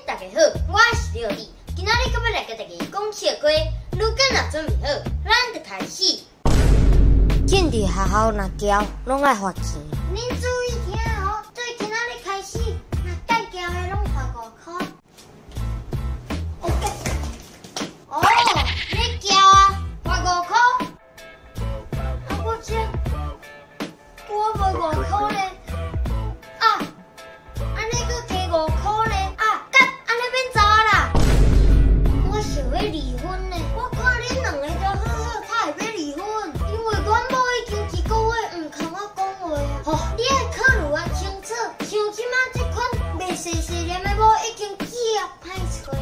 大家好，我是廖弟，今仔日閣欲來共大家講笑話，愈講若準備好，咱就開始。進佇學校若交，攏愛罰錢。恁注意聽哦，對今仔日開始，若幹交的攏罰五箍。哦，你交啊，罰五箍。啊，我這我無五箍咧。啊，按呢閣加五箍咧。啊，幹，按呢免走啊啦。我想欲離婚呢，我看恁兩个都好好，才會欲離婚。因為阮某已經一個月毋共我講話啊。吼，你愛考慮啊清楚，像這馬這款袂細細念的某已經寄啊歹揣。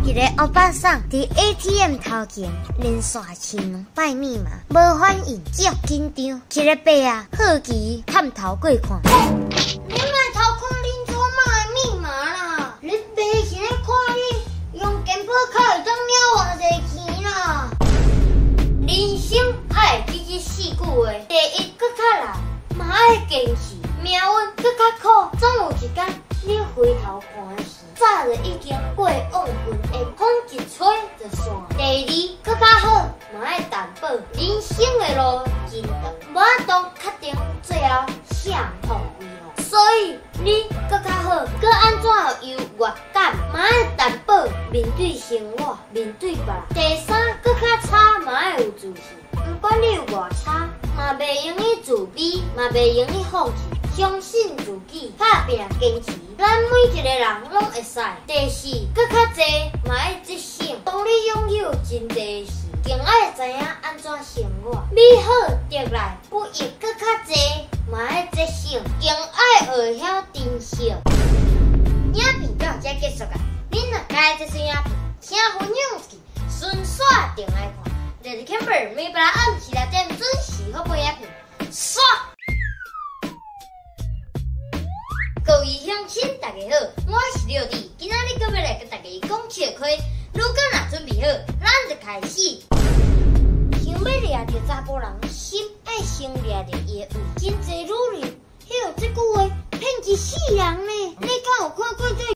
一个歐巴桑佇 ATM 頭前連續試兩擺密碼，無反應，足緊張。一个伯仔好奇探頭過看，你莫偷看恁祖嬷的密碼啦！你爸是咧看你用健保卡會當領偌濟錢啦？人生愛記這四句話：第一，閣較難，嘛愛堅持；命運閣較苦，總有一工你回頭看時，早就已經過往雲煙，風一吹就散。第二，閣較好，嘛愛擔保。人生的路真長，無法度確定最後誰予歸予。所以你閣較好，閣按怎有優越感，嘛愛擔保面對生活，面對別人。第三，閣較差，嘛愛有自信。毋管你有偌差，嘛袂用去自卑，嘛袂用去放棄。相信自己，拍拚堅持，咱每一个人攏會使。第四，閣較濟，嘛愛節省。當你擁有真濟時，更愛知影按怎生活。美好得來不易，閣較濟，嘛愛節省，更愛學曉珍惜。影片到這結束啊！恁若喜歡這出影片，請分享出去，順紲轉來看。日日 Camper 每晡暗時6點準時發布影片。煞！各位鄉親，大家好，我是廖弟，今仔日閣欲來共大家講笑話，愈講若準備好，咱就開始。想欲掠著查埔人心，愛先掠著伊的胃。真濟女人，彼這句話騙一世人呢。你敢有看過這？